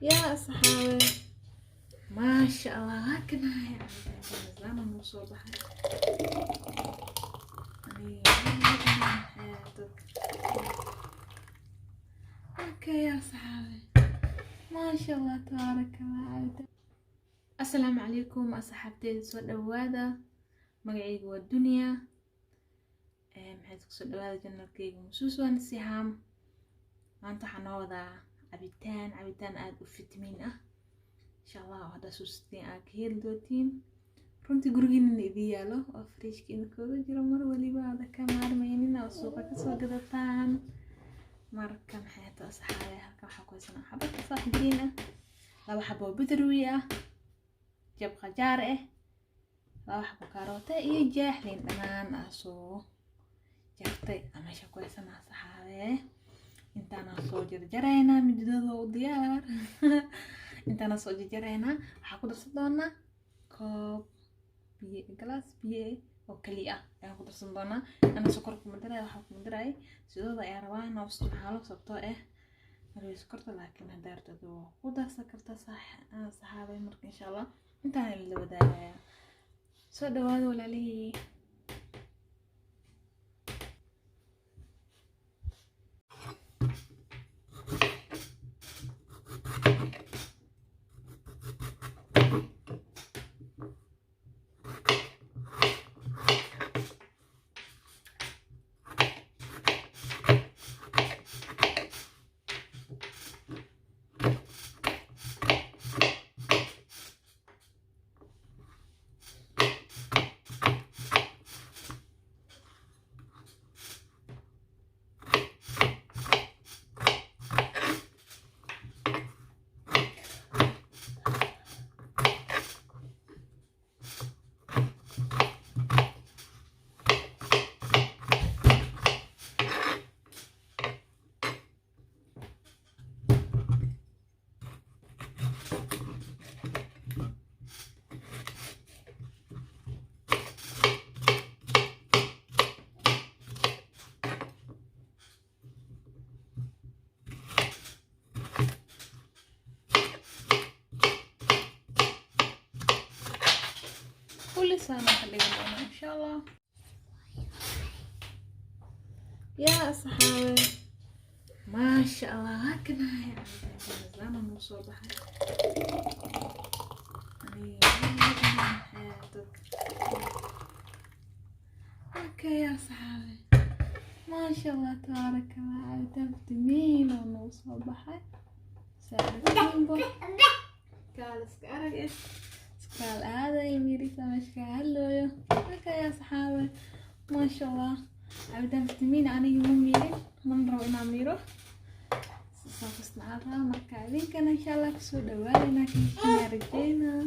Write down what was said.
Yaa asxaabe, maasha Allah, waa kanahay cabitaanka noo soo baxay. Okay, asxaabe, maasha Allah, tabaaraka Allah. Asalaamu calaykum asxaabteyda, soo dhawaada. Magacayga waa Dunya. Maxaad kusoo dhawaada channelkayga Musuuswan Siham. Maanta waxaa noo wadaa cabitaan, cabitaan aada u fitamiin ah, insha Allah, oo haddaa suusteen aad ka heli doontiin. Runtii gurigiinana idin yaalo oo fridgeka idinkooga jiro, mar waliba aada ka maarmaynin oo suuqa kasoo gadataan. Marka maxay tahay, asxaabe? Halkan waxaa ku haysanaa xabad tufaax green ah, laba xabo oo beetroot ah, jab qajaar ah, laba xabo kaaroote iyo jeex liin dhanaan ah soo jartay. Meesha ku haysanaa, asxaabe, intaana soo jarjaraynaa, mididooda u diyaar. Intaana soo jarjaraynaa, waxaa ku darsan doonaa koob biyo, galaas biyo oo kaliya ah ayaan ku darsan doonaa. Ana sokor kuma daray, waxaa kuma daray sidooda ayaa rabaa inaa isticmaalo, sababtoo ah marway sokorta, laakiin haddaa rabtid waa ku darsan kartaa, saxaabay. Marka insha Allah intaan la wadaagaya. Soo dhawaada, walaalihii. Kulli saana ka dhigan doonaa, insha Allah. Yaa asxaabe, maasha Allah, waa kanahay cabitaanka noo soo baxay. Okay, asxaabe, maasha Allah, tabaaraka Allah, cabitaan fitamiin oo noo soo baxay. Saaratiinbo kaal iska arag eh, iskaal aaday mirisa meesha ka hadlooyo. Okay, asxaabe, maasha Allah, cabitaan fitamiin. Aniga ma miirin, mana rabo inaan miiro, soo isticmaalaa. Marka idinkana insha Allah kusoo dhawaadayna, kashiina rajeynaa.